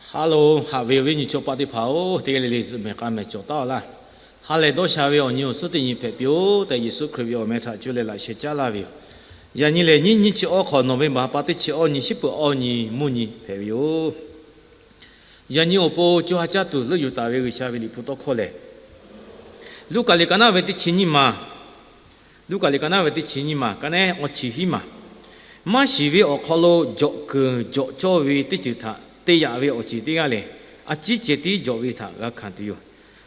Haˉ loˬ, haꞈ ve awˬ viˉ nyi chaw paˆ teˇ hpaˍ-oˬ, teˇ g'aˇ le le zuhꞈ mehˍ k'a mehˍ cawˬ taˉ-a laˇ. Ha lehˬ dawˇ sha ve awˬ nyi awˬ suhˉ teˇ nyi hpehꞈ piˇ-oˆ tehꞈ, Yeˍsuˆ Hkriꞈ ve awˬ meh htaꞈ cuˇ leh laꞈ sheh caˉ laˇ ve yoˬ. Yaꞈ nyi lehˬ, nyiˇ nyiˇ chi awˇ hk'awꞈ nawˬ ve maˍ pa teˇ chi awˇ nyi, shiˉ peuˬ awˇ nyi mvuhˇ nyi hpehꞈ ve yoˬ. Yaꞈ nyi awˬ pon co ha caˇ tuˬ leuˆ yuˬ taˍ ve G'uiˬsha ve liꞈ hpu tawˇ hkawˇ lehˬ, Luˉkaꞈ liꞈ ka naˉ ve teˇ chi nyiˇ maˬ, Luˉkaꞈ liꞈ ka naˉ ve teˇ chi nyiˇ maˬ, ka neˉ awˇ chi hiˉ maˬ, maˇ shiˍ ve awˬ hk'aw lo jawꞈ keunˍ jawꞈ cawˇ ve teˇ ceuˬ htaꞈ te yaꞈ ve awˬ ceˬ teˇ g'aˇ lehˬ, a ciˉ cehˬ tiˉ jawꞈ ve htaꞈ g'a hkanˍ tuˬ yoˬ.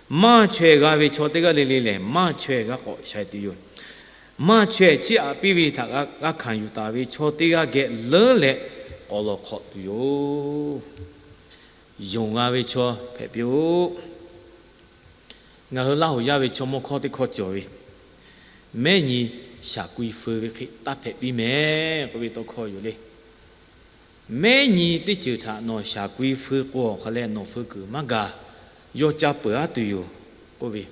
Maˇ chaweh g'a ve chaw teˇ g'aˇ le le lehˬ, maˇ chaweh g'a k'awꞈ shaiˍ tuˬ yoˬ. Maˇ chaweh chiˇ aꞈ piˇ ve htaꞈ g'a hkanˍ yuˬ taˍ ve chaw teˇ g'aˇ geh leuˉ leh k'awꞈ lawˬ hk'awꞈ tuˬ yoˬ. Yonˍ g'a ve chaw hpehꞈ piˇ-oˆ. Ngaˬ hui Laˇ huˍ yaˇ ve chaw mawˇ hkawˇ teˇ hkawˇ cawˬ ve, Mehˉ nyi shaˍ kui feu ve hk'e taˇ hpehꞈ piˇ mehˍ k'oˆ ve tawˇ hkawˇ yoˬ le. Mehˉ nyi teˇ ceuˬ htaꞈ nawˬ shaˍ kui feu k'o, awˬ hk'aˬ leh nawˬ feu kuiˬ maˇ gaˬ, yawˇ caˇ peuˬ-aˉ tuˬ yoˬ k'oˆ ve.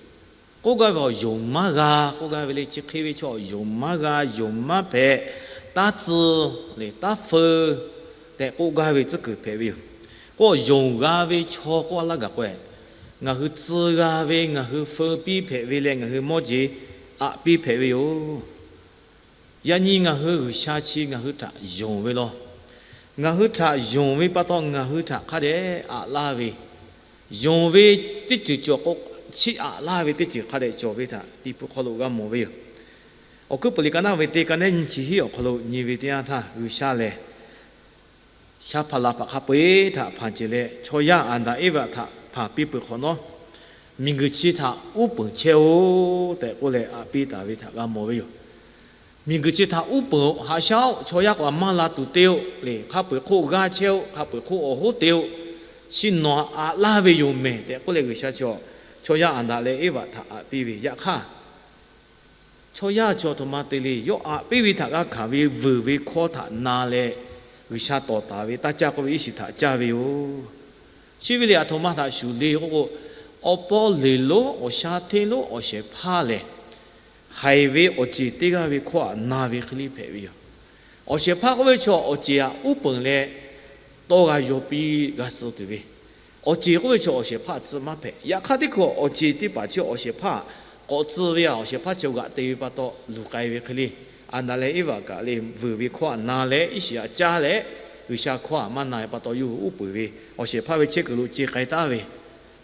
K'oˆ gaˇ ve awˬ yonˍ maˇ g'a k'oˆ gaˇ ve le. Chi hk'e ve chaw awˬ yonˍ maˇ g'a, yonˍ maˇ hpehꞈ, taˇ tcuh leh taˇ feu tehꞈ k'oˆ gaˇ ve tcuhˉ kuiˬ hpehꞈ ve yoˬ. K'o, yonˍ g'a ve chaw k'oˆ a laˇ gaˬ k'o, ngaˬ hui tcuh g'a ve, ngaˬ hui feu piˇ hpehꞈ ve leh ngaˬ hui mawˇ jeˬ aꞈ piˇ hpehꞈ ve yoˬ. Yaꞈ nyi ngaˬ hui G'uiˬsha chi ngaˬ hui htaꞈ yonˍ ve law. Ngaˬ hui htaꞈ yonˍ ve pa taw, ngaˬ hui htaꞈ hk'a dehꞈ aꞈ laˇ ve, yonˍ ve teˇ ceuˬ cawˬ k'o, chiˇ aꞈ laˇ ve teˇ ceuˬ hk'a dehꞈ cawˬ ve htaꞈ Liꞈ hpu hk'aw lo g'a mawˬ ve yoˬ. Awˬ hkuiˉ puiˍ liꞈ ka naˉ ve teˇ, ka neˉ nyiˇ chi hiˉ awˬ hk'aw lo nyi ve teˇ yanˇ htaˇ, G'uiˬsha lehˬ sha hpaˍ laˬ hpaˍ hk'a peu-eˬ htaꞈ hpanˍ ceˬ leh, chaw yaˇ Aˍdanˍ Eˇvaꞈ htaꞈ hpanˍ piˇ peuˬ hk'awꞈ nawˉ, miˬguiˬ chi htaꞈ uˉ peunˍ chehˇ-oˆ tehꞈ k'oˆ leh aꞈ piˇ taˍ ve htaꞈ g'a mawˬ ve yoˬ. Miˬguiˬ chi htaꞈ uˉ peunˍ-oˆ, haꞈ shaˉ-oˆ, chaw yaˇ k'awꞈ maˇ la tuˬ te-oˆ le. Hk'a peu-eˬ hk'oˆ g'aˇ chehˇ-oˆ, hk'a peu-eˬ hk'oˆ awˬ hoˉ te-oˆ, chi nawˬ aꞈ laˇ ve yoˬ mehˍ tehꞈ k'oˆ leh, G'uiˬsha chi chaw yaˇ Aˍdanˍ leh Eˇvaꞈ htaꞈ aꞈ piˇ ve. Yaꞈ hk'aˇ, chaw yaˇ chi a htoꞈ ma te le, yawˇ aꞈ piˇ ve htaꞈ g'a hkanˍ ve vuiˬ ve hkawˇ htaꞈ na leh, G'uiˬsha tawˍ taˍ ve taˇ caˇ k'oˆ ve iˉ shiˍ htaꞈ caˇ ve yoˬ. Chi ve le, a htoꞈ ma htaꞈ shuˍ le k'oˆ k'o, awˬ paw leˬ lonˉ, awˬ sha hteˇ lonˉ, awˬ shehˍ hpaˇ lehˬ, haiˬ ve awˬ ceˬ teˇ g'aˇ ve hkawˇ aꞈ na ve hk'e le hpehꞈ ve yoˬ. Awˬ shehˍ hpaˇ k'oˆ ve chaw awˬ ceˬ aꞈ uˉ peunˍ leh, tawˇ g'a yaw piˇ g'a tcuh tuˬ ve, awˬ ceˬ k'oˆ ve chaw awˬ shehˍ hpaˇ tcuh maˇ hpehꞈ. Yaꞈ hk'aˇ teˇ hkui awˬ ceˬ teˇ hpaˍ chi awˬ shehˍ hpaˇ k'awꞈ tcuh ve, awˬ shehˍ hpaˇ chi g'aꞈ te ve pa taw luˬ k'ai ve hk'e le, Aˍdanˍ leh Eˇvaꞈ kaꞈ le vuiˬ ve hkawˇ aꞈ na leh iˉ shiˍ aꞈ caˇ leh, G'uiˬsha hkawˇ aꞈ maˇ na ve pa taw yawˇ hui uˉ peunˍ ve, awˬ shehˍ hpaˇ ve chehˇ kuiˬ lo ce k'ai taˉ ve.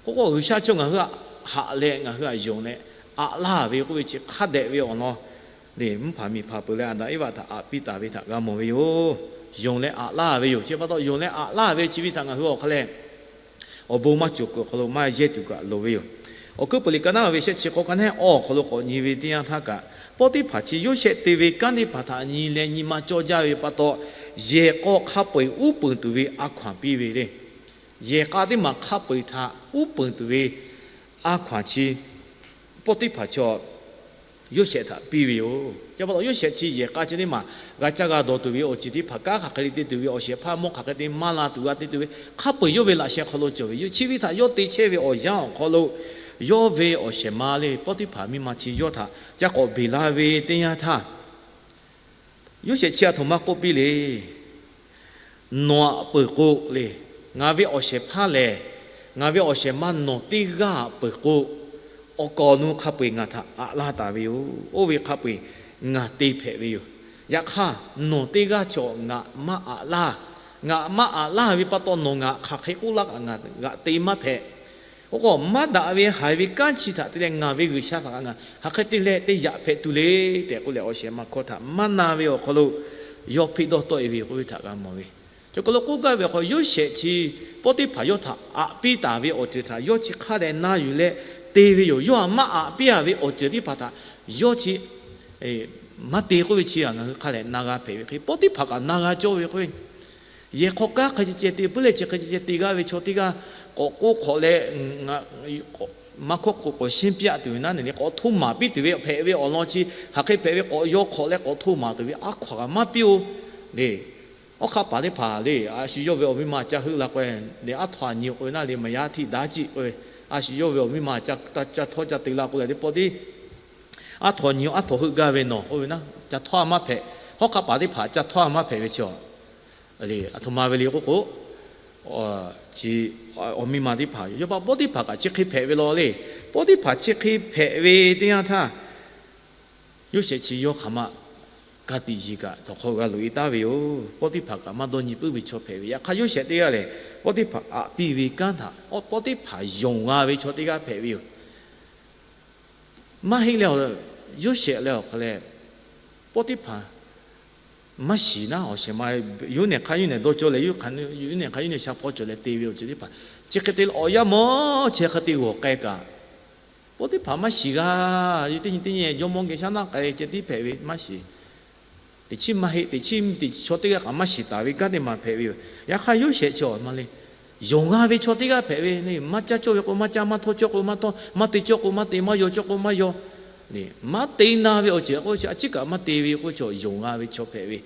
K'oˆ k'o, G'uiˬsha chaw ngaˬ hui aꞈ haꞈ leh ngaˬ hui aꞈ yonˍ leh aꞈ laˇ ve k'oˆ ve chi hk'a dehꞈ ve awˬ lawn le, mvuhˇ hpaˍ miˬ hpaˍ peuˬ leh Aˍdanˍ Eˇvaꞈ htaꞈ aꞈ piˇ taˍ ve htaꞈ g'a mawˬ ve yoˬ. Yonˍ leh aꞈ laˇ ve yoˬ. Chi pa taw yonˍ leh aꞈ laˇ ve chi ve htaꞈ ngaˬ hui awˬ hk'a leh awˬ bon maˇ cawˬ kuiˬ awˬ hk'aw lo maˇ yehˇ tuˬ kaꞈ loˍ ve yoˬ. Awˬ hkuiˉ puiˍ liꞈ ka naˉ ve shehˆ chi k'awˇ ka neˉ awˇ awˬ hk'aw lo k'awꞈ nyi ve teˇ yanˇ htaˇ kaꞈ, Pawˇtiˇhpaˍ chi Yoˇsehꞈ te ve kanˉ teˇ hpaˍ htaꞈ nyi leh nyi ma cawˇ jaˇ ve pa taw, yehˬ k'aw hk'a peu-eˬ uˉ peunˍ tuˬ ve a hkaw-anˬ piˇ ve le. Yehˬ k'a teˇ maˬ hk'a peu-eˬ htaꞈ uˉ peunˍ tuˬ ve a hkaw-anˬ chi Pawˇtiˇhpaˍ chaw Yoˇsehꞈ htaꞈ piˇ ve yoˬ. Chi pa taw Yoˇsehꞈ chi yehˬ k'a chi teˇ maˬ g'a caˇ g'a dawˬ tuˬ ve awˬ ceuˬ teˇ hpaˍ, kanˉ hk'aˬ hk'e le te tuˬ ve, awˬ shehˍ hpaˇ mawˇ hk'aˬ hk'e te maˇ la tuˬ g'a te tuˬ ve, hk'a peu-eˬ yawˇ ve laꞈ sheh hk'aw lo cawˬ ve yoˬ. Chi ve htaꞈ yawˇ te chehˇ ve awˬ yanˇ awˬ hk'aw lo, yawˇ ve awˬ shehˍ ma le Pawˇtiˇhpaˍ miˇ ma chi yawˇ htaꞈ caˇ k'awꞈ beˬ laˇ ve teˇ yanˇ htaˇ, Yoˇsehꞈ chi a htoꞈ ma k'oˆ piˇ le. Nawˬ aꞈ peuˬ k'o le, ngaˬ ve awˬ shehˍ hpaˇ lehˬ, ngaˬ ve awˬ shehˍ ma nawˬ teˇ g'aˇ aꞈ peuˬ k'o, awˬ kaˍ awˬ nu hk'a peu-eˬ ngaˬ htaꞈ aꞈ laˇ taˍ ve yoˬ. Oˇ ve hk'a peu-eˬ ngaˬ te hpehꞈ ve yoˬ. Yaꞈ hk'aˇ, nawˬ teˇ g'aˇ chaw ngaˬ maˇ aꞈ laˇ. Ngaˬ maˇ aꞈ laˇ ve pa taw, nawˬ ngaˬ hk'aˬ hk'e k'oˆ laˇ kaꞈ ngaˬ g'aꞈ te maˇ hpehꞈ. Oˇ k'o, maˇ daꞈ ve haiˬ ve kanˉ chi htaꞈ te leh ngaˬ ve G'uiˬsha htaꞈ kaꞈ ngaˬ hk'aˬ hk'e te leh teˇ yaꞈ hpehꞈ tuˬ le tehꞈ k'oˆ leh, awˬ shehˍ ma hkawˇ htaꞈ maˇ na ve awˬ hk'aw lo yawˇ hpeˆ dawˇ tawˆ-e ve k'oˆ ve htaꞈ g'a mawˬ ve. Chi hk'aw lo k'oˆ gaˇ ve awˬ hk'aw, Yoˇsehꞈ chi Pawˇtiˇhpaˍ yawˇ htaꞈ aꞈ piˇ taˍ ve awˬ ceuˬ htaꞈ yawˇ chi hk'a dehꞈ na yuˬ leh te ve yoˬ. Yawˇ htaꞈ maˇ aꞈ piˇ a ve awˬ ceuˬ teˇ hpaˍ htaꞈ yawˇ chi maˇ te k'oˆ ve chi htaꞈ ngaˬ hui hk'a dehꞈ na g'a hpehꞈ ve hk'e, Pawˇtiˇhpaˍ kaꞈ na g'a cawˇ ve k'o, yehˬ hk'aw kanˉ hk'e ceh ceh te, puiˉ leh chi hk'e ceh ceh te g'aˇ ve chaw teˇ g'aˇ k'awꞈ k'oˆ hk'awꞈ leh, maˇ hkawˇ k'o k'awꞈ shinˉ pyaˆ tuˬ ve naˉ ne le, k'awꞈ htoˇ maˍ piˇ tuˬ ve hpehꞈ ve awˬ lawn chi hk'aˬ hk'e hpehꞈ ve k'awꞈ yaw hk'awꞈ leh k'awꞈ htoˇ maˍ tuˬ ve a hkaw-anˬ kaꞈ maˇ piˇ-oˬ le. Awˉ hk'aˇ paˍ teˇ hpaˍ le, a shu yawˇ ve awˬ miˇ ma ca heuˆ la k'o, le aˉ htaw-a nyi k'oˆ ve naˉ le, maˍ yaˇ htiˆ daꞈ ciˆ k'oˆ ve, a shu yawˇ ve awˬ miˇ ma ca htawˇ ca te la k'o leh teˇ pawˆ tiˉ aˉ htaw-a nyi, aˉ htaw heuˆ gaˇ ve nawˬ k'oˆ ve naˉ, ca htawˇ-a maˇ hpehꞈ. Hawˉ hk'aˇ paˍ teˇ hpaˍ ca htawˇ-a maˇ hpehꞈ ve chi a le, a htoꞈ ma ve le k'oˆ k'o, chi awˬ miˇ ma teˇ hpaˍ yoˬ. Yawˇ pa Pawˇtiˇhpaˍ kaꞈ chi hk'e hpehꞈ ve law le. Pawˇtiˇhpaˍ chi hk'e hpehꞈ ve teˇ yanˇ htaˇ, Yoˇsehꞈ chi yawˇ hk'aˬ ma ka tiꞈ yeˬ kaꞈ, tawˬ hk'aw g'a loꞈ e taˍ ve yoˬ. Pawˇtiˇhpaˍ kaꞈ maˇ dawˇ nyi puiˉ ve chaw hpehꞈ ve. Yaꞈ hk'aˇ, Yoˇsehꞈ teˇ g'aˇ lehˬ, Pawˇtiˇhpaˍ aꞈ piˇ ve kanˉ htaꞈ Pawˇtiˇhpaˍ yonˍ g'a ve chaw teˇ g'aˇ hpehꞈ ve yoˬ. Maˇ heˆ leh, Yoˇsehꞈ leh awˬ hk'aw leh, Pawˇtiˇhpaˍ maˇ shiˍ naˉ, awˬ shehˍ ma yawˇ nehˬ hk'aˇ yawˇ nehˬ dawˇ cawˇ leh, yawˇ nehˬ hk'aˇ yawˇ nehˬ sha hpawˇ cawˬ leh te ve awˬ ceuˬ teˇ hpaˍ chi hk'e te awˬ yanˇ mawˇ chehˇ hk'e te g'awˬ k'ai kaꞈ, Pawˇtiˇhpaˍ maˇ shiˍ g'a. Teˇ nyi teˇ nyi jawˇmawˇ geh shaˉ naˆ k'ai ceh tiˉ hpehꞈ ve maˇ shiˍ. Teꞈ chiˉ maˇ heˆ, teꞈ chiˉ teꞈ chaw teˇ g'aˇ kaꞈ maˇ shiˍ taˍ ve kanˉ teˇ maˬ hpehꞈ ve yoˬ. Yaꞈ hk'aˇ, Yoˇsehꞈ chi awˬ ma le, yonˍ g'a ve chaw teˇ g'aˇ hpehꞈ ve. Maˇ caˇ cawˇ ve k'o maˇ caˇ, maˇ htawˇ cawˇ k'o maˇ htawˇ, maˇ te cawˇ k'o maˇ te, maˇ yaw cawˇ k'o maˇ yaw, maˇ te na ve awˬ ceuˬ k'o a ciˉ kaꞈ maˇ te ve k'o, chaw yonˍ g'a ve chaw hpehꞈ ve.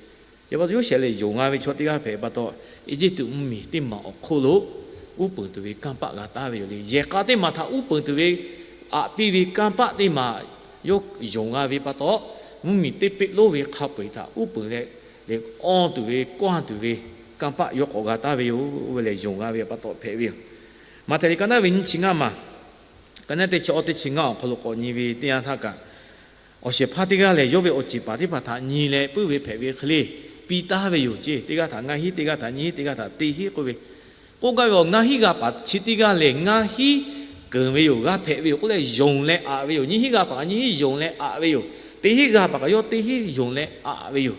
Chi pa taw Yoˇsehꞈ lehˬ yonˍ g'a ve chaw teˇ g'aˇ hpehꞈ pa taw, Eˇjiˇtuꞈ mvuhˇmiˬ teˇ maˬ awˬ hk'oˆ lo uˉ peunˍ tuˬ ve kanˇ paˆ g'a taˍ ve yoˬ le. Yehˬ k'a teˇ maˬ htaꞈ uˉ peunˍ tuˬ ve aꞈ piˇ ve kanˇ paˆ teˇ maˬ yawˇ yonˍ g'a ve pa taw, mvuhˇmiˬ teˇ peˆ lonˉ ve hk'a peu-eˬ htaꞈ uˉ peunˍ leh, leh awˇ tuˬ ve, kawˇ tuˬ ve kanˇ paˆ yawˇ k'awꞈ g'a taˍ ve yoˬ. Oˇ ve lehˬ yonˍ g'a ve pa taw hpehꞈ ve yoˬ. Maꞈhtehˍ liꞈ ka naˉ ve nyiˇ chi ngaˇ maˬ, ka naˉ teˇ chi awˇ teˇ chi ngaˇ awˬ hk'aw lo k'awꞈ nyi ve teˇ yanˇ htaˇ kaꞈ, awˬ shehˍ hpaˇ teˇ g'aˇ lehˬ, yawˇ ve awˬ ceˬ paˍ teˇ hpaˍ htaꞈ nyi leh puiˉ ve hpehꞈ ve hk'e le, piˇ taˍ ve yoˬ ceˇ. Teˇ g'aˇ htaꞈ ngaˇ hinˉ, teˇ g'aˇ htaꞈ nyiˇ hinˉ, teˇ g'aˇ htaꞈ teˇ hinˉ k'oˆ ve, k'oˆ gaˇ ve awˬ ngaˇ hinˉ g'a paˍ chi teˇ g'aˇ lehˬ, ngaˇ hinˉ keunˍ ve yoˬ, g'a hpehꞈ ve yoˬ k'oˆ leh yonˍ leh aꞈ ve yoˬ. Nyiˇ hinˉ g'a paˍ kaꞈ nyiˇ hinˉ yonˍ leh aꞈ ve yoˬ. Teˇ hinˉ g'a paˍ kaꞈ yawˇ teˇ hinˉ yonˍ leh aꞈ ve yoˬ.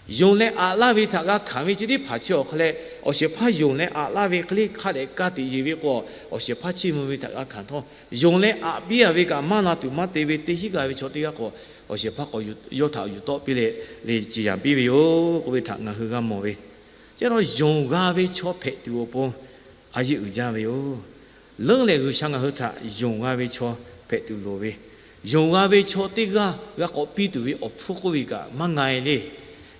Yonˍ leh aꞈ laˇ ve htaꞈ g'a hkanˍ ve chi teˇ hpaˍ chi awˬ hk'a leh, awˬ shehˍ hpaˇ yonˍ leh aꞈ laˇ ve hk'e le hk'a dehꞈ ka tiꞈ yeˬ ve k'o, awˬ shehˍ hpaˇ chiˇ mvuh ve htaꞈ g'a hkanˍ htawˇ, yonˍ leh aꞈ piˇ a ve kaꞈ maˇ na tuˬ maˇ te ve teˇ hinˉ g'a ve chaw teˇ g'aˇ k'o, awˬ shehˍ hpaˇ k'awꞈ yawˇ htaꞈ yuˬ tawˆ piˇ leh, leh ciˍ yanˍ piˇ ve yoˬ k'oˆ ve htaꞈ ngaˬ hui g'a mawˬ ve. Chi pa taw yonˍ g'a ve chaw hpehꞈ tuˬ awˬ pon a yeˇ uiˍ jaˇ ve yoˬ. Leuˉ leh G'uiˬsha ngaˬ hui htaꞈ yonˍ g'a ve chaw hpehꞈ tuˬ loˍ ve, yonˍ g'a ve chaw teˇ g'aˇ g'a k'awꞈ piˇ tuˬ ve awˬ hpfuhˇ k'oˆ ve kaꞈ maˇ nga e le.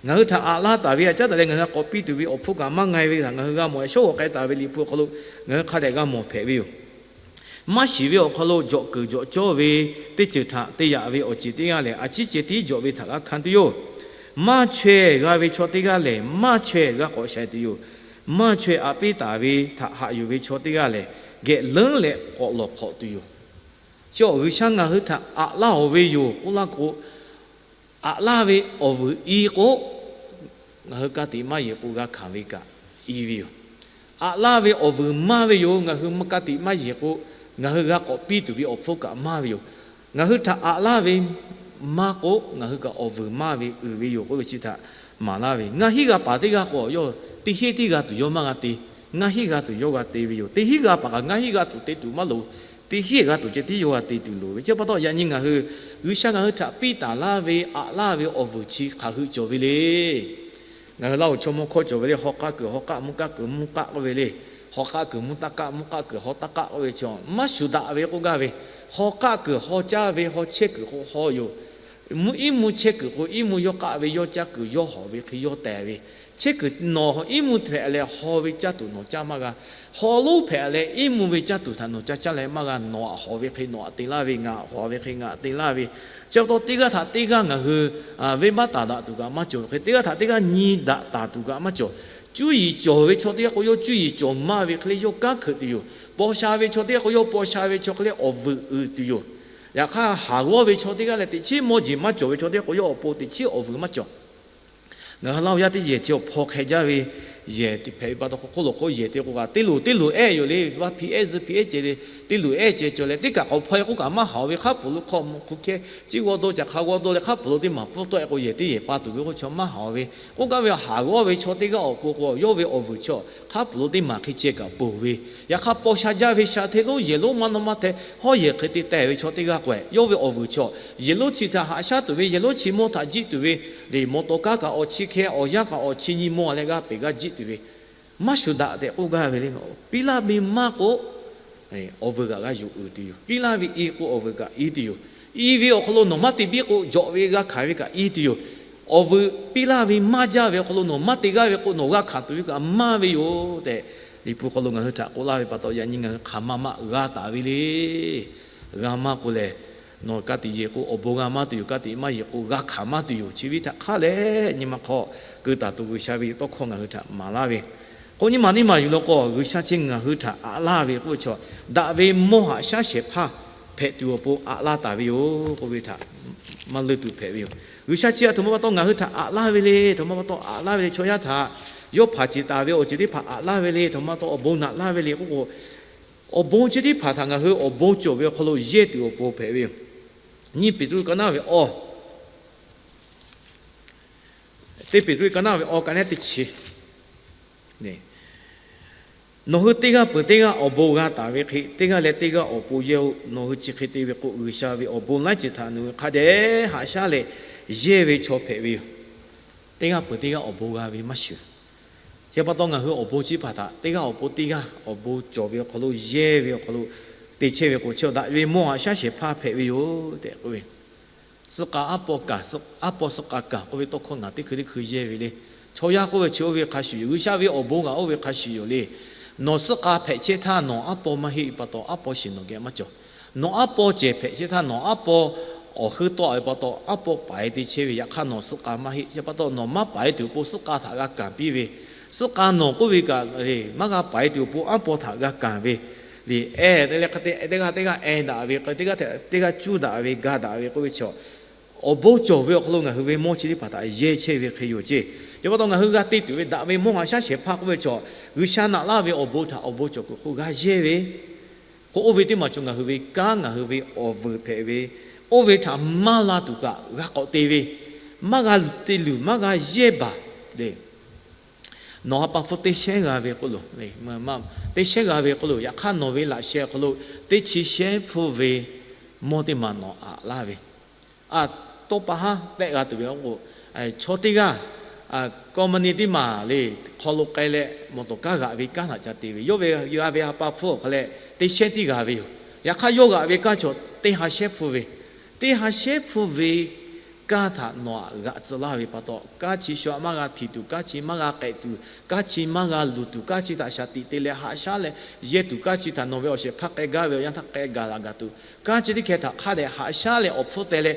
Ngaˬ hui htaꞈ aꞈ laˇ taˍ ve a caˉ taˍ leh ngaˬ hui k'awꞈ piˇ tuˬ ve awˬ hpfuhˇ kaꞈ maˇ nga e ve htaꞈ ngaˬ hui g'a mawˬ. Shawˉ g'awˬ k'ai taˍ ve Liꞈ hpu awˬ hk'aw lo ngaˬ hui hk'a dehꞈ g'a mawˬ hpehꞈ ve yoˬ. Maˇ shiˍ ve awˬ hk'aw lo jawꞈ kuiˬ jawꞈ cawˇ ve teˇ ceuˬ htaꞈ te yaꞈ ve awˬ ceˬ teˇ g'aˇ lehˬ, a ciˉ ceh tiˉ jawꞈ ve htaꞈ g'a hkanˍ tuˬ yoˬ. Maˇ chaweh g'a ve chaw teˇ g'aˇ lehˬ, maˇ chaweh g'a k'awꞈ shaiˍ tuˬ yoˬ. Maˇ chaweh aꞈ piˇ taˍ ve htaꞈ haꞈ yuˬ ve chaw teˇ g'aˇ lehˬ, geh leuˉ leh k'awꞈ lawˬ hk'awꞈ tuˬ yoˬ. Chi awˬ G'uiˬsha ngaˬ hui htaꞈ aꞈ laˇ-oˬ ve yoˬ k'oˆ laˇ k'o, aꞈ laˇ ve awˬ vuiˬ i k'o, ngaˬ hui ka tiꞈ maˇ yeˬ k'o g'a hkanˍ ve kaꞈ i ve yoˬ. Aꞈ laˇ ve awˬ vuiˬ maˇ ve yoˬ. Ngaˬ hui ka tiꞈ maˇ yeˬ k'o, ngaˬ hui g'a k'awꞈ piˇ tuˬ ve awˬ hpfuhˇ kaꞈ maˇ ve yoˬ. Ngaˬ hui htaꞈ aꞈ laˇ ve maˇ k'o, ngaˬ hui kaꞈ awˬ vuiˬ maˇ ve uiˍ ve yoˬ k'oˆ ve chi htaꞈ maˍ laˇ ve. Ngaˇ hinˉ g'a paˍ teˇ g'aˇ k'o, yawˇ teˇ hinˉ teˇ g'a tuˬ yawˇ maˇ g'a te. Ngaˇ hinˉ g'a tuˬ yawˇ g'a te ve yoˬ. Teˇ hinˉ g'a paˍ kaꞈ ngaˇ hinˉ g'a tuˬ te tuˬ maˇ loˍ. Teˇ hinˉ g'a tuˬ ceh tiˉ yawˇ g'a te tuˬ loˍ ve. Chi pa taw yaꞈ nyi ngaˬ hui G'uiˬsha ngaˬ hui htaꞈ piˇ taˍ laˇ ve, aꞈ laˇ ve awˬ vuiˬ chi hk'aˬ hui cawˬ ve le. Ngaˬ hui Laˇhuˍ chaw mawˇ hkawˇ cawˬ ve le, hawˉ k'aˆ kuiˬ hawˉ k'aˆ, mvuhˇ k'aˆ kuiˬ mvuhˇ k'aˆ k'oˆ ve le. Hawˉ k'aˆ kuiˬ mvuhˇ taˆ k'aˆ, mvuhˇ k'aˆ kuiˬ hawˉ taˆ k'aˆ k'oˆ ve chi, maˇ shuˍ daꞈ ve k'oˆ gaˇ ve. Hawˉ k'aˆ kuiˬ hawˉ caˇ ve, hawˉ chehˇ kuiˬ k'o hawˉ yoˬ. Mvuhˇ iˉ mvuhˇ chehˇ kuiˬ k'o, iˉ mvuhˇ yawˇ k'aˆ ve yawˇ caˇ kuiˬ yawˇ hawˍ ve hk'e yawˇ tehˍ ve. Chehˇ kuiˬ nawˬ iˉ mvuhˇ hpehꞈ leh haw ve caˇ tuˬ nawˬ caˇ maˇ g'a. Haw lonˉ hpehꞈ leh iˉ mvuhˇ ve caˇ tuˬ htaꞈ nawˬ caˇ caˇ leh maˇ g'a. Nawˬ aꞈ hawˍ ve hk'e nawˬ aꞈ te laˇ ve, ngaˬ aꞈ hawˍ ve hk'e ngaˬ aꞈ te laˇ ve. Chi pa taw teˇ g'aˇ htaꞈ teˇ g'aˇ ngaˬ hui venˇbaˆ taˍ daꞈ tuˬ kaꞈ maˇ cawˬ ve hk'e, teˇ g'aˇ htaꞈ teˇ g'aˇ nyi daꞈ taˍ tuˬ kaꞈ maˇ cawˬ. Cuˇ yiˍ cawˬ ve chaw teˇ g'aˇ k'o, yawˇ cuˇ yiˍ cawˬ maˇ ve hk'e le yawˇ kanˉ hkeuꞈ tuˬ yoˬ. Paw sha ve chaw teˇ g'aˇ k'o, yawˇ paw sha ve chaw hk'e le awˬ vuiˬ uiˍ tuˬ yoˬ. Yaꞈ hk'aˇ, haˍ g'awˇ ve chaw teˇ g'aˇ leh teꞈ chiˉ mawˇ jeˬ maˇ cawˬ ve chaw teˇ g'aˇ k'o, yawˇ awˬ pon teꞈ chiˉ awˬ vuiˬ maˇ cawˬ. Ngaˬ hui Laˇhuˍ yaˇ teˇ yehˬ chi awˬ hpaw hk'e jaˇ ve yehˬ teˇ hpehꞈ ve pa taw, hk'oˆ lo hk'oˆ yehˬ teˇ k'o kaꞈ teˇ luˬ teˇ luˬ ehˉ yoˬ le. Vaˇ hpi ehˉ zuhˇ hpi ehˉ ceh le, teˇ luˬ ehˉ ceh cawˬ leh, teˇ kaꞈ k'awꞈ hpaw e k'oˆ kaꞈ maˇ haˍ ve. Hk'aˉ pfuhˍ lo hk'aw mvuh hk'u hkehˇ ciˉ g'awˇ dawˇ ca hk'a g'awˇ dawˇ leh, hk'aˉ pfuhˍ lo teˇ maˬ pfuhˇ tawˆ e k'o, yehˬ teˇ yehˬ pa tuˬ ve k'oˆ chaw maˇ haˍ ve. K'oˆ gaˇ ve, haˍ g'awˇ ve chaw teˇ g'aˇ awˬ pon k'o, yawˇ ve awˬ vuiˬ chaw hk'aˉ pfuhˍ lo teˇ maˬ hk'e ceh kaꞈ ponˬ ve. Yaꞈ hk'aˇ, paw sha jaˇ ve sha hteˇ lonˉ yehˬ lonˉ maˇ nawˇ maˇ hteh hawˉ yehˬ hk'e te teh ve chaw teˇ g'aˇ k'o, yawˇ ve awˬ vuiˬ chaw yehˬ lonˉ chi htaꞈ haꞈ shaˉ tuˬ ve, yehˬ lonˉ chi mawˇ htaꞈ jiˆ tuˬ ve, leh mawˬ tawˍ kaˉ kaꞈ awˬ chi hkeh, awˬ yanˇ kaꞈ awˬ chi nyi mawˇ leh g'aˇ peˬ g'aˇ jiˆ tuˬ ve, maˇ shuˍ daꞈ tehꞈ k'oˆ gaˇ ve le. Piˇ laˇ ve maˇ k'o, awˬ vuiˬ kaꞈ g'a yuˬ uiˍ tuˬ yoˬ. Piˇ laˇ ve i k'o, awˬ vuiˬ kaꞈ i tuˬ yoˬ. I ve awˬ hk'aw lo nawˬ maˇ te biˇ k'o, jawꞈ ve g'a hkanˍ ve kaꞈ i tuˬ yoˬ. Awˬ vuiˬ piˇ laˇ ve maˇ jaˇ ve awˬ hk'aw lo nawˬ maˇ te g'aˇ ve k'o, nawˬ g'a hkanˍ tuˬ ve kaꞈ maˇ ve yoˬ tehꞈ, Liꞈ hpu hk'aw lo ngaˬ hui htaꞈ k'oˆ laˇ ve pa taw, yaꞈ nyi ngaˬ hui hk'aˬ ma ma g'a taˍ ve le. G'a maˇ k'o lehˬ, nawˬ ka tiꞈ yeˬ k'o awˬ bon g'a maˇ tuˬ yoˬ. Ka tiꞈ maˇ yeˬ k'o g'a hkanˍ maˇ tuˬ yoˬ. Chi ve htaꞈ hk'a leh nyi ma hk'aw keu taˍ tuˬ G'uiˬsha ve tawˇ hkawˇ ngaˬ hui htaꞈ maˍ laˇ ve, K'o, nyiˇ maˬ neˇ maˬ yuˬ law k'o, G'uiˬsha chi ngaˬ hui htaꞈ aꞈ laˇ ve k'oˆ ve chaw, daꞈ ve mawˇ haꞈ shaˉ shehˍ hpaˇ hpehꞈ tuˬ awˬ pon aꞈ laˇ taˍ ve yoˬ k'oˆ ve htaꞈ maˇ leuˇ tuˬ hpehꞈ ve yoˬ. G'uiˬsha chi a htoꞈ ma pa taw ngaˬ hui htaꞈ aꞈ laˇ ve le, htoꞈ ma pa taw aꞈ laˇ ve le, chaw yaˇ htaꞈ yawˇ hpanˍ ceˬ taˍ ve awˬ ceuˬ teˇ hpaˍ aꞈ laˇ ve le, htoꞈ ma pa taw awˬ bon naꞈ laˇ ve le k'oˆ k'o, awˬ bon chi teˇ hpaˍ htaꞈ ngaˬ hui awˬ bon cawˬ ve awˬ hk'aw lo yehˇ tuˬ awˬ pon hpehꞈ ve yoˬ. Nyiˇ Peˍtruˆ ka naˉ ve awˇ, teˇ Peˍtruˆ ka naˉ ve awˇ ka nehˉ teˇ chi nawˬ hui teˇ g'aˇ peuˬ teˇ g'aˇ awˬ bon g'a taˍ ve hk'e, teˇ g'aˇ leh teˇ g'aˇ awˬ pon yehˇ-oˆ. Nawˬ hui chi hk'e te ve k'o, G'uiˬsha ve awˬ bon laiˉ ceuˬ htaꞈ nawˬ hui hk'a dehꞈ haꞈ shaˉ leh yehˇ ve chaw hpehꞈ ve yoˬ. Teˇ g'aˇ peuˬ teˇ g'aˇ awˬ bon g'a ve maˇ shuˍ. Chi pa taw ngaˬ hui awˬ bon chi teˇ hpaˍ htaꞈ teˇ g'aˇ awˬ pon teˇ g'aˇ awˬ bon cawˬ ve awˬ hk'aw lo yehˇ ve awˬ hk'aw lo te chehˇ ve k'o, chi daꞈ ve mawˇ haꞈ shaˉ shehˍ hpaˇ hpehꞈ ve yoˬ tehꞈ k'oˆ ve. Suh k'a aˉ paw kaˬ, aˉ paw suh k'a kaˬ k'oˆ ve tawˇ hkawˇ ngaˬ teˇ hkui teˇ hkui yehˇ ve le. Chaw yaˇ k'oˆ ve chi oˇ ve hk'a shuˍ yoˬ. G'uiˬsha ve awˬ bon ngaˬ oˇ ve hk'a shuˍ yoˬ le. Nawˬ suh k'a hpehꞈ chehˇ htaˇ nawˬ aˉ paw maˇ heˆ ve pa taw, aˉ paw shiˍ nawˬ geh maˇ cawˬ. Nawˬ aˉ paw cehˬ hpehꞈ chehˇ htaˇ nawˬ aˉ paw awˬ heuˆ tawˆ ve pa taw, aˉ paw paiˍ te chehˇ ve. Yaꞈ hk'aˇ nawˬ suh k'a maˇ heˆ. Chi pa taw nawˬ maˇ paiˍ tuˬ awˬ pon suh k'a htaꞈ g'a kanˍ piˇ ve, suh k'a nawˬ k'oˆ ve kaꞈ maˇ g'a paiˍ tuˬ awˬ pon aˉ paw htaꞈ g'a kanˍ ve le. Ehˉ, te leh hk'e te teˇ g'aˇ teˇ g'aˇ ehˉ daꞈ ve, teˇ g'aˇ teˇ g'aˇ cuˇ daꞈ ve, ga daꞈ ve k'oˆ ve chaw, awˬ bon cawˬ ve awˬ hk'aw lo ngaˬ hui ve mawˇ chi teˇ hpaˍ htaꞈ yehˇ chehˇ ve hk'e yoˬ ceˇ. Chi pa taw ngaˬ hui g'a te tuˬ ve daꞈ ve mawˇ haꞈ shaˉ shehˍ hpaˇ k'oˆ ve chaw, G'uiˬsha naꞈ laˇ ve awˬ bon htaꞈ awˬ bon cawˬ kuiˬ hk'oˆ g'a yehˇ ve, k'o oˇ ve teˇ maˬ cawˬ ngaˬ hui ve kanˉ, ngaˬ hui ve awˬ vuiˬ hpehꞈ ve, oˇ ve htaꞈ maˇ la tuˬ kaꞈ g'a k'awꞈ te ve, maˇ g'a te luˬ maˇ g'a yehˇ baˬ le. Nawˬ ha pa hpfuhˇ teˇ shehnˉ g'a ve k'oˆ lo, teˇ shehnˉ g'a ve k'oˆ lo, yaꞈ hk'aˇ nawˬ ve laꞈ sheh awˬ hk'aw lo teˇ chi shehnˉ hpfuhˇ ve mawˇ teˇ maˬ nawˬ aꞈ laˇ ve, a, tawˇ pa haˉ tehˆ g'a tuˬ ve k'o, chaw teˇ g'aˇ company teˇ maˬ le, hk'aw lo k'ai leh mawˬ tawˍ kaˇ g'aꞈ ve kanˉ htaꞈ ca te ve, yawˇ ve g'a ve ha pa hpfuhˇ awˬ hk'a leh teˇ shehnˉ tiˉ g'a ve yoˬ. Yaꞈ hk'aˇ yawˇ g'aꞈ ve kanˉ chaw teˇ ha shehnˉ hpfuhˇ ve, teˇ ha shehnˉ hpfuhˇ ve kanˉ htaꞈ nawˬ aꞈ g'aꞈ tcuh laˇ ve pa taw, kanˉ chi shu aꞈ maˇ g'a htiˍ tuˬ, kanˉ chi maˇ g'a k'ehꞈ tuˬ, kanˉ chi maˇ g'a luˬ tuˬ, kanˉ chi htaꞈ shaˍ tiꞈ te leh haꞈ shaˉ leh yehˇ tuˬ, kanˉ chi htaꞈ nawˬ ve awˬ shehˍ hpaˇ k'ai gaˇ ve awˬ yanˇ htaˇ k'ai gaˬ laꞈ gaˬ tuˬ, kanˉ chi teˇ hkeh htaꞈ hk'a dehꞈ haꞈ shaˉ leh awˬ hpfuhˇ teh leh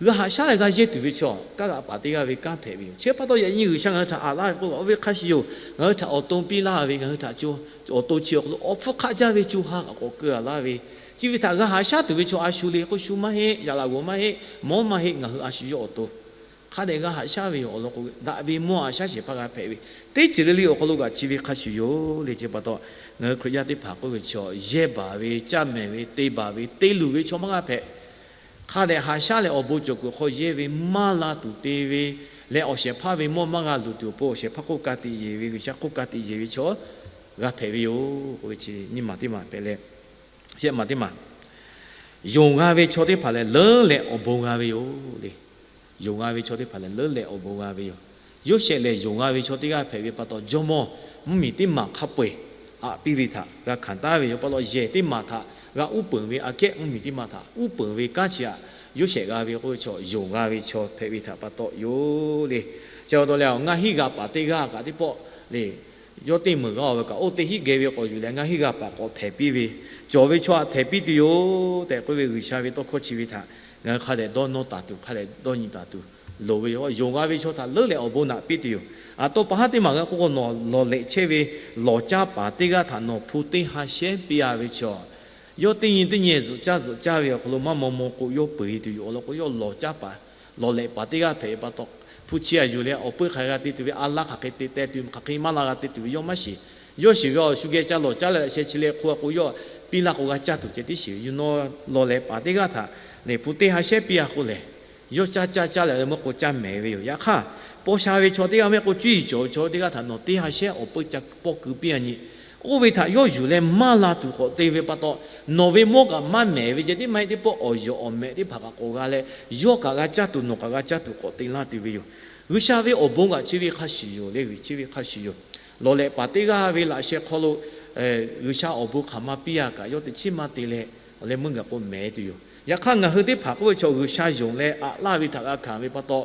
g'a haꞈ shaˉ leh g'a yehˇ tuˬ ve chaw, kanˉ g'aꞈ paˍ teˇ g'aˇ ve kanˉ hpehꞈ ve yoˬ. Chi pa taw yaꞈ nyi G'uiˬsha ngaˬ hui htaꞈ aꞈ laˇ ve k'oˆ, oˇ ve hk'a shuˍ yoˬ. Ngaˬ hui htaꞈ awˬ to piˇ laˇ ve, ngaˬ hui htaꞈ awˬ to chi awˬ hk'aw lo awˬ hpfuhˇ hk'aˆ jaˇ ve co ha kaꞈ k'awꞈ keu a laˇ ve, chi ve htaꞈ g'a haꞈ shaˉ tuˬ ve chaw a shu le k'o, shu maˇ heˆ, yaꞈ laꞈ g'awˬ maˇ heˆ, mawˇ maˇ heˆ, ngaˬ hui a shu yawˇ awˬ to hk'a dehꞈ g'a haꞈ shaˉ ve yoˬ. Awˬ lawn k'o, daꞈ ve mawˇ haꞈ shaˉ shehˍ hpaˇ g'a hpehꞈ ve, teˇ ceuˬ le le awˬ hk'aw lo kaꞈ chi ve hk'a shuˍ yoˬ le. Chi pa taw ngaˬ hui Hkriꞈ yaˇ teˇ hpaˍ k'oˆ ve chaw, yehˇ baˬ ve, caˇ mehˍ ve, te baˬ ve, te luˬ ve chaw maˇ g'a hpehꞈ. Hk'a dehꞈ haꞈ shaˉ leh awˬ bon cawˬ kuiˬ hk'aw yehˇ ve, maˇ la tuˬ te ve leh awˬ shehˍ hpaˇ ve mawˇ maˇ g'a luˬ tuˬ awˬ pon awˬ shehˍ hpaˇ hk'oˆ ka tiꞈ yeˬ ve, G'uiˬsha hk'oˆ ka tiꞈ yeˬ ve chaw g'a hpehꞈ ve yoˬ k'oˆ ve chi nyiˇ maˬ teˇ maˬ hpehꞈ leh, shehˆ maˬ teˇ maˬ, yonˍ g'a ve chaw teˇ hpaˍ lehˬ leuˉ leh awˬ bon g'a ve yoˬ le. Yonˍ g'a ve chaw teˇ hpaˍ lehˬ leuˉ leh awˬ bon g'a ve yoˬ. Yoˇsehꞈ lehˬ yonˍ g'a ve chaw teˇ g'aˇ hpehꞈ ve pa taw, jawˇmawˇ mvuhˇmiˬ teˇ maˬ hk'a peu-eˬ aꞈ piˇ ve htaꞈ g'a hkanˍ taˍ ve yoˬ. Pa taw yehˬ teˇ maˬ htaꞈ g'a uˉ peunˍ ve aꞈ kehˉ, mvuhˇmiˬ teˇ maˬ htaꞈ uˉ peunˍ ve kanˉ chi aꞈ, Yoˇsehꞈ g'a ve k'oˆ ve chaw, yonˍ g'a ve chaw hpehꞈ ve htaꞈ pa taw yoˬ le. Chi pa taw leh, ngaˇ hinˉ g'a paˍ teˇ g'aˇ kaꞈ teˇ pawˆ le, yawˇ teˇ meunˍ g'a-oˬ ve kaꞈ, oˇ teˇ hinˉ geh ve k'awꞈ yuˬ leh ngaˇ hinˉ g'a paˍ k'awꞈ htehˍ piˇ ve, cawˬ ve chaw aꞈ htehˍ piˇ tuˬ yoˬ tehꞈ k'oˆ ve G'uiˬsha ve tawˇ hkawˇ chi ve htaꞈ ngaˬ hui hk'a dehꞈ dawˇ nawˇ taˍ tuˬ, hk'a dehꞈ dawˇ nyi taˍ tuˬ loˍ ve yoˬ. Yonˍ g'a ve chaw htaꞈ leuˉ leh awˬ bon naꞈ piˇ tuˬ yoˬ. Aˬ, tawˇ pa haˉ teˇ maˬ g'a k'oˆ k'o, nawˬ lawˬ lehꞈ chehˇ ve lawˬ caˇ paˍ teˇ g'aˇ htaꞈ nawˬ hpu teˇ ha shehnˉ piˇ a ve chaw, yawˇ teˇ nyi teˇ nyi zuhꞈ caˇ zuhꞈ caˇ ve awˬ hk'aw lo maˇ maw maw k'o, yawˇ peu-eˬ tuˬ yoˬ. Awˬ lawn k'o, yawˇ lawˬ caˇ paˍ, lawˬ lehꞈ paˍ teˇ g'aˇ hpehꞈ ve pa taw, hpu chi aꞈ yuˬ leh awˬ peuˇ hk'aˬ hk'e g'a te tuˬ ve, a laˇ hk'aˬ hk'e te teh tuˬ, hk'aˬ hk'e maˇ la g'a te tuˬ ve yawˇ maˇ shiˍ. Yawˇ shiˍ ve awˬ shu geh ca lawˬ caˇ leh laꞈ sheh chi leh hk'o a k'o, yawˇ piˇ laˇ k'o g'a caˇ tuˬ ceh tiˉ shiˍ ve yoˬ. Nawˬ lawˬ lehꞈ paˍ teˇ g'aˇ htaꞈ lehˬ hpu teˇ ha shehnˉ piˇ a k'o lehˬ, yawˇ caˇ caˇ caˇ leh meuˇ k'o caˇ mehˍ ve yoˬ. Yaꞈ hk'aˇ, paw sha ve chaw teˇ g'aˇ mehˆ k'o cuˇ yiˍ cawˬ ve chaw teˇ g'aˇ htaꞈ nawˬ teˇ ha shehnˉ awˬ peuˇ ca pawˇ keu piˇ a nyi. Oˇ ve htaꞈ yawˇ yuˬ leh maˇ la tuˬ k'awꞈ te ve pa taw, nawˬ ve mawˇ kaꞈ maˇ mehˍ ve ceh tiˉ maˇ heˆ, teˇ pawˆ awˬ yawˬ awˬ mehꞈ teˇ hpaˍ kaꞈ k'awꞈ g'a leh, yawˇ kaꞈ g'a caˇ tuˬ nawˬ kaꞈ g'a caˇ tuˬ k'awꞈ te laˇ tuˬ ve yoˬ. G'uiˬsha ve awˬ bon kaꞈ chi ve hk'a shuˍ yoˬ le, chi ve hk'a shuˍ yoˬ. Lawˬ lehꞈ paˍ teˇ g'aˇ ve laꞈ sheh hk'aw lo G'uiˬsha awˬ bon hk'aˬ ma piˇ a kaꞈ, yawˇ teˇ chiˉ maˇ te leh, awˬ leh meuˇ gaˬ k'o mehˍ tuˬ yoˬ. Yaꞈ hk'aˇ, ngaˬ hui teˇ hpaˍ k'oˆ ve chaw G'uiˬsha yonˍ leh aꞈ laˇ ve htaꞈ g'a hkanˍ ve pa taw,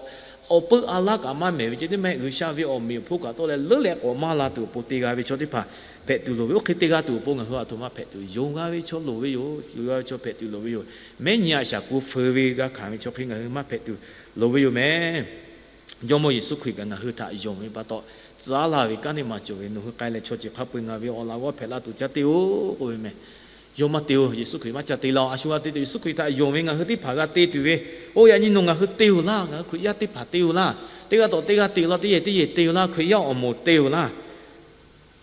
awˬ peuˇ a laˇ kaꞈ maˇ mehˍ ve ceh tiˉ maˇ heˆ, G'uiˬsha ve awˬ meꞈ awˬ hponˇ kaꞈ tawˆ leh leuˉ leh k'awꞈ maˇ la tuˬ awˬ pon te g'a ve chaw teˇ hpaˍ hpehꞈ tuˬ loˍ ve. Oˇ hk'e te g'a tuˬ awˬ pon ngaˬ hui aˬ htoꞈ ma hpehꞈ tuˬ, yonˍ g'a ve chaw loˍ ve yoˬ. Yonˍ g'a ve chaw hpehꞈ tuˬ loˍ ve yoˬ. Mehˉ nyi aꞈ shaˍ ku feu ve g'a hkanˍ ve chaw hk'e ngaˬ hui maˇ hpehꞈ tuˬ loˍ ve yoˬ mehˍ. Jawˇmawˇ Yeˍsuˆ Hkriꞈ kaꞈ ngaˬ hui htaꞈ yonˍ ve pa taw, tcuh aˉ laˇ ve kanˉ teˇ maˬ cawˬ ve, nawˬ hui k'ai leh chaw ceuˬ hk'a peu-eˬ ngaˬ ve awˬ laꞈ g'awˇ hpehꞈ la tuˬ caˇ te-oˬ k'oˆ ve meh. Yawˇ maˇ te-oˬ. Yeˍsuˆ Hkriꞈ maˇ ca te laˇ-oˬ. A shu g'a te tuˬ, Yeˍsuˆ Hkriꞈ htaꞈ yonˍ ve ngaˬ hui teˇ hpaˍ g'a te tuˬ ve, oˇ yaꞈ nyi nawˬ ngaˬ hui te-oˬ laˇ, ngaˬ hui Hkriꞈ yaˇ teˇ hpaˍ te-oˬ laˇ, teˇ g'aˇ tawꞈ teˇ g'aˇ te-oˬ laˇ, teˇ yehˬ teˇ yehˬ te-oˬ laˇ, Hkriꞈ yaˇ awˬ moˍ te-oˬ laˇ.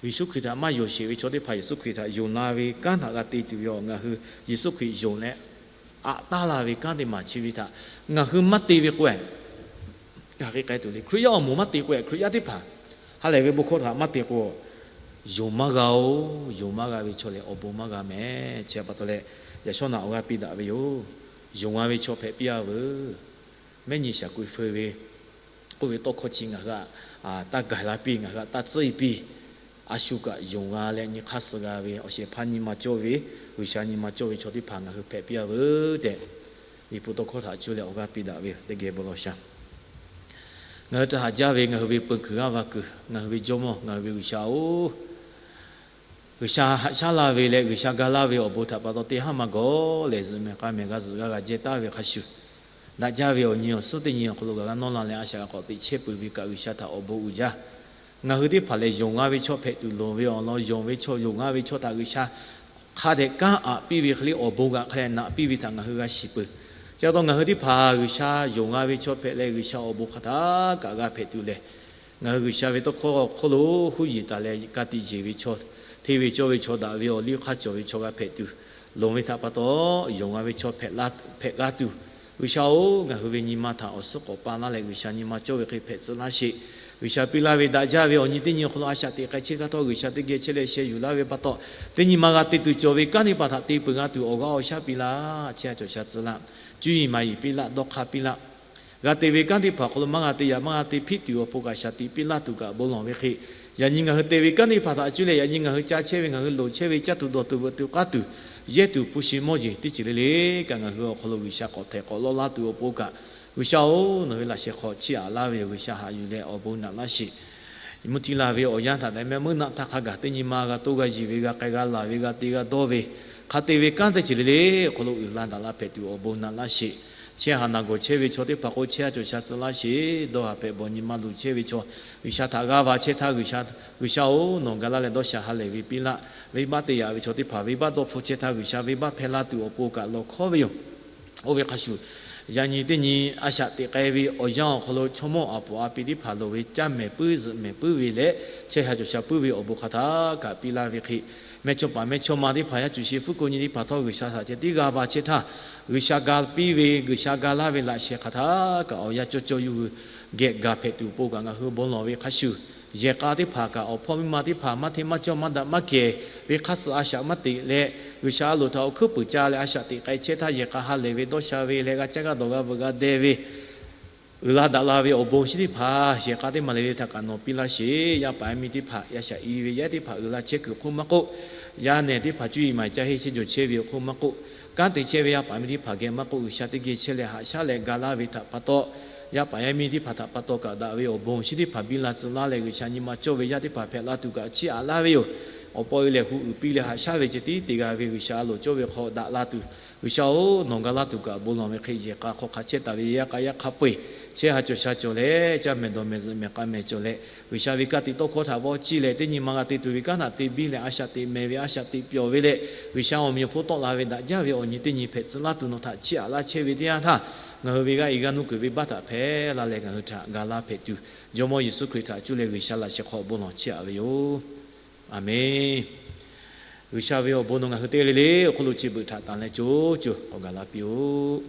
Yeˍsuˆ Hkriꞈ htaꞈ maˇ yonˍ sheˍ ve chaw teˇ hpaˍ Yeˍsuˆ Hkriꞈ htaꞈ yonˍ la ve kanˉ htaꞈ g'a te tuˬ ve, ngaˬ hui Yeˍsuˆ Hkriꞈ yonˍ leh aꞈ taˉ la ve kanˉ teˇ maˬ chi ve htaꞈ ngaˬ hui maˇ te ve k'o, g'a hk'e k'ai tuˬ le. Hkriꞈ yaˇ awˬ moˍ maˇ te k'o, Hkriꞈ yaˇ teˇ hpaˍ ha lehˬ ve bon hkawˇ htaꞈ maˇ te k'o, yonˍ maˇ g'a-oˬ. Yonˍ maˇ g'a ve chaw lehˬ awˬ bon maˇ g'a meh. Chi pa taw leh, yaꞈ shawˉ naꞈ awˬ g'aˇ piˇ daꞈ ve yoˬ. Yonˍ g'a ve chaw hpehꞈ piˇ-a veuˬ. Mehˉ nyi shaˍ k'oꞈ e feu ve k'oˆ ve tawˇ hkawˇ chi ngaˬ hui htaꞈ taˇ gaˬ la piˇ, ngaˬ hui htaꞈ taˇ tcuhˉ e piˇ. A shu kaꞈ yonˍ g'a leh nyi hk'aˇ suh g'a ve awˬ shehˍ hpaˇ nyi ma cawˇ ve, G'uiˬsha nyi ma cawˇ ve chaw teˇ hpaˍ ngaˬ hui hpehꞈ piˇ-a veuˬ tehꞈ, Liꞈ hpu tawˇ hkawˇ htaꞈ cuˇ leh awˬ g'aˇ piˇ daꞈ ve yoˬ. Teˇ geh bon lawˬ shaˍ. Ngaˬ hui htaꞈ haꞈ jaˇ ve ngaˬ hui ve peu kuiˬ g'aˇ va kuiˬ, ngaˬ hui ve Jawˇmawˇ, ngaˬ hui ve G'uiˬsha-oˬ, G'uiˬsha haꞈ shaˉ laˇ ve leh G'uiˬsha ga laˇ ve awˬ bon htaꞈ pa taw teˇ haˉ maˇ gawˬ lehˬ, zuhꞈ mehˍ k'a mehˍ g'a zuhꞈ g'a g'a jehˇ taˍ ve hk'a shuˍ, daꞈ jaˇ ve awˬ nyi awˬ suhˉ teˇ nyi awˬ hk'aw lo g'a g'a nawˇ la leh a shaꞈ g'a k'awꞈ teꞈ chehˇ peuˬ ve kaꞈ G'uiˬsha htaꞈ awˬ bon uiˍ jaˇ. Ngaˬ hui teˇ hpaˍ lehˬ, yonˍ g'a ve chaw hpehꞈ tuˬ loˍ ve awˬ lawn, yonˍ ve chaw, yonˍ g'a ve chaw htaꞈ G'uiˬsha hk'a dehꞈ kanˉ aꞈ piˇ ve hk'e le, awˬ bon g'aꞈ hk'a dehꞈ naꞈ piˇ ve htaꞈ ngaˬ hui g'a shiˍ peuˬ. Chi pa taw ngaˬ hui teˇ hpaˍ G'uiˬsha yonˍ g'a ve chaw hpehꞈ leh, G'uiˬsha awˬ bon hk'aˬ htaˇ kaꞈ g'a hpehꞈ tuˬ lehˬ, ngaˬ hui G'uiˬsha ve tawˇ hkawˇ hk'oˆ lo huˉ yiˍ taˍ leh ka tiꞈ yeˬ ve chaw, hteˇ ve cawˇ ve chaw, daꞈ ve awˬ liˇ hk'aˇ cawˬ ve chaw g'a hpehꞈ tuˬ loˍ ve htaꞈ pa taw, yonˍ g'a ve chaw hpehꞈ g'a tuˬ, G'uiˬsha-oˬ, ngaˬ hui ve nyi ma htaꞈ awˬ suhˉ k'awꞈ pa laˇ leh G'uiˬsha nyi ma cawˇ ve hk'e hpehꞈ tcuh laˇ sheˍ. G'uiˬsha piˇ laˇ ve daꞈ jaˇ ve awˬ nyi teˇ nyi awˬ hk'aw lo a shaꞈ teꞈ k'ai chehˇ htaˇ htawˇ, G'uiˬsha teˇ geh chehˇ leh sheh yuˬ laˇ ve pa taw, teˇ nyi ma g'a te tuˬ cawˬ ve kanˉ teˇ hpaˍ htaꞈ te peuˬ g'a tuˬ awˬ g'aˇ awˬ shaˉ piˇ laˇ. Chehˇ sha cawˬ sha tcuh laˇ. Cuˇ yiˍ maˍ yiˍ piˇ laˇ. Dawˇ hk'aˇ piˇ laˇ. G'a te ve kanˉ teˇ hpaˍ awˬ hk'aw lo maˇ g'a te yaꞈ maˇ g'a te hpiˆ tuˬ awˬ pon kaꞈ shaˍ tiꞈ piˇ laˇ tuˬ kaꞈ bon lawˬ ve hk'e, yaꞈ nyi ngaˬ hui te ve kanˉ teˇ hpaˍ htaꞈ cuˇ leh yaꞈ nyi ngaˬ hui ca chehˇ ve, ngaˬ hui loˍ chehˇ ve, caˇ tuˬ dawˬ tuˬ veuꞈ tuˬ k'aˉ tuˬ, yehˇ tuˬ hpu shi mawˇ jeˬ teˇ ceuˬ le le kaꞈ ngaˬ hui awˬ hk'aw lo G'uiˬsha k'awꞈ htehꞈ k'awꞈ lawˇ laˇ tuˬ awˬ pon kaꞈ, G'uiˬsha-oˬ, nawˬ ve laꞈ sheh hk'aw chiˇ aꞈ laˇ ve yoˬ. G'uiˬsha haꞈ yuˬ leh awˬ bon naꞈ laˇ sheˍ. Mvuhˇ tiˇ la ve awˬ yanˇ htaꞈ tehꞈ meh meuˇ naˆ htaˇ hk'a gaˬ teˇ nyi ma g'a toˇ g'a yiˬ ve, g'a k'ai g'a laˬ ve, g'a te g'a dawˇ ve, hk'a te ve kanˉ teˇ ceuˬ le le awˬ hk'aw lo uiˍ la daꞈ la hpehꞈ tuˬ awˬ bon naꞈ laˇ sheˍ. Chehˇ haꞈ naˬ gawˬ chehˇ ve chaw teˇ hpaˍ k'o, chehˇ sha cawˬ sha tcuh laˇ sheˍ. Dawˇ haˍ hpehꞈ bawˬ nyi ma luˬ chehˇ ve chaw, G'uiˬsha htaꞈ g'a va chehˇ htaˇ, G'uiˬsha, G'uiˬsha-oˬ, nawˬ ga laˇ leh dawˇ sha ha lehˬ ve piˇ laˇ. Venˇbaˆ te yaꞈ ve chaw teˇ hpaˍ venˇbaˆ dawˇ hpfuhˇ chehˇ htaˇ, G'uiˬsha venˇbaˆ hpehˇ laˇ tuˬ awˬ pon kaꞈ lawˬ hkawˉ ve yoˬ. Oˇ ve hk'a shuˍ, yaꞈ nyi teˇ nyi a shaꞈ teꞈ k'ai ve awˬ yanˇ awˬ hk'aw lo chaw mawˇ aˬ poˍ a pi teˇ hpaˍ loˍ ve caˇ mehˍ puiˉ zuhꞈ mehˍ puiˉ ve leh, chehˇ sha cawˬ sha puiˉ ve awˬ bon hk'aˬ htaˇ kaꞈ piˇ laˇ ve hk'e, mehˇchawˇ paˍ mehˇchawˇma teˇ hpaˍ, yaˇ cuˬ shi fuˉ ko nyi teˇ hpaˍ htawˇ G'uiˬsha htaꞈ ceh tiˉ g'a va chehˇ htaˇ, G'uiˬsha ga piˇ ve, G'uiˬsha ga laˇ ve laꞈ sheh hk'aˬ htaˇ kaꞈ awˬ yanˇ cawˇ cawˇ yuˇ hui geh ga hpehꞈ tuˬ awˬ pon kaꞈ ngaˬ hui bon lawˬ ve hk'a shuˍ, yehˬ k'a teˇ hpaˍ kaꞈ awˬ hpawˇ miˇ ma teˇ hpaˍ maˇ hteˇ maˇ cawˇ maˇ daꞈ maˇ kehˬ ve hk'aˇ suh a shaꞈ maˇ teꞈ leh, G'uiˬsha a loˍ htaꞈ awˬ hkuiˉ puiˍ ca leh a shaꞈ teꞈ k'ai chehˇ htaˇ, yehˬ k'a ha lehˬ ve dawˇ sha ve leh g'a caˇ g'a dawˬ g'a veuꞈ g'a deh ve, uiˍ la daꞈ la ve awˬ bon shinˉ teˇ hpaˍ yehˬ k'a teˇ maˬ le le htaꞈ kaꞈ nawˬ piˇ laˇ sheˍ. Yaˇ paˍ yaˇ miˇ teˇ hpaˍ, yaˇ shaꞈ i ve yaˇ teˇ hpaˍ uiˍ la chehˇ kuiˬ awˬ hk'oˆ maˇ k'oˆ, yaˇ nehˬ teˇ hpaˍ cuˇ yiˍ maˍ caˇ henˇ chehˇ jawˬ chehˇ ve awˬ hk'oˆ maˇ k'oˆ, kanˉ te chehˇ ve yaˇ paˍ yaˇ miˇ teˇ hpaˍ geh maˇ k'oˆ, G'uiˬsha teˇ geh chehˇ leh haꞈ shaˉ leh ga laˇ ve htaꞈ pa taw, yaˇ paˍ yaˇ miˇ teˇ hpaˍ htaꞈ pa taw kaꞈ daꞈ ve awˬ bon shinˉ teˇ hpaˍ biˇ la tcuh laˇ leh, G'uiˬsha nyi ma cawˇ ve yaˇ teˇ hpaˍ hpehꞈ la tuˬ kaꞈ chiˇ aꞈ laˇ ve yoˬ. Awˬ paw e lehˬ hu uiˍ piˇ leh haꞈ shaˉ ve ceh tiˉ te g'a ve G'uiˬsha a loˍ cawˇ ve hk'aw daꞈ la tuˬ, G'uiˬsha-oˬ, nawˬ ga laˇ tuˬ kaꞈ bon lawˬ ve hk'e, yehˬ k'a hk'aw hk'a chehˇ taˍ ve yaˇ k'a yaˇ hk'a peu-eˬ, chehˇ ha cawˬ sha cawˬ leh, caˇ mehˍ dawˬ mehˍ zuhꞈ mehˍ k'a mehˍ cawˬ leh, G'uiˬsha ve ka tiꞈ tawˇ hkawˇ htaꞈ vawˇ ciˇ leh teˇ nyi ma g'a te tuˬ ve kanˉ htaꞈ te biˇ leh a shaꞈ teꞈ mehˍ ve, a shaꞈ teꞈ pyawˬ ve leh, G'uiˬsha awˬ meꞈ awˬ hponˇ tawˆ la ve daꞈ jaˇ ve awˬ nyi teˇ nyi hpehꞈ tcuh laˇ tuˬ nawˬ htaꞈ chiˇ aꞈ laˇ chehˇ ve teˇ yanˇ htaˇ, ngaˬ hui ve g'a iˍ g'a nuˇ kuiˬ venˇbaˆ htaꞈ hpehˇ laˇ leh ngaˬ hui htaꞈ ga laˇ hpehꞈ tuˬ, Jawˇmawˇ Yeˍsuˆ Hkriꞈ htaꞈ cuˇ leh G'uiˬsha laꞈ sheh hk'aw bon lawˬ chiˇ aꞈ ve yoˬ. Aˍmenˍ. G'uiˬsha ve awˬ bon nawˬ ngaˬ hui teˇ g'aˇ le le awˬ hk'oˆ lo chi beuꞈ htaꞈ tanˬ leh co co k'awꞈ gaˬ la piˇ-oˆ.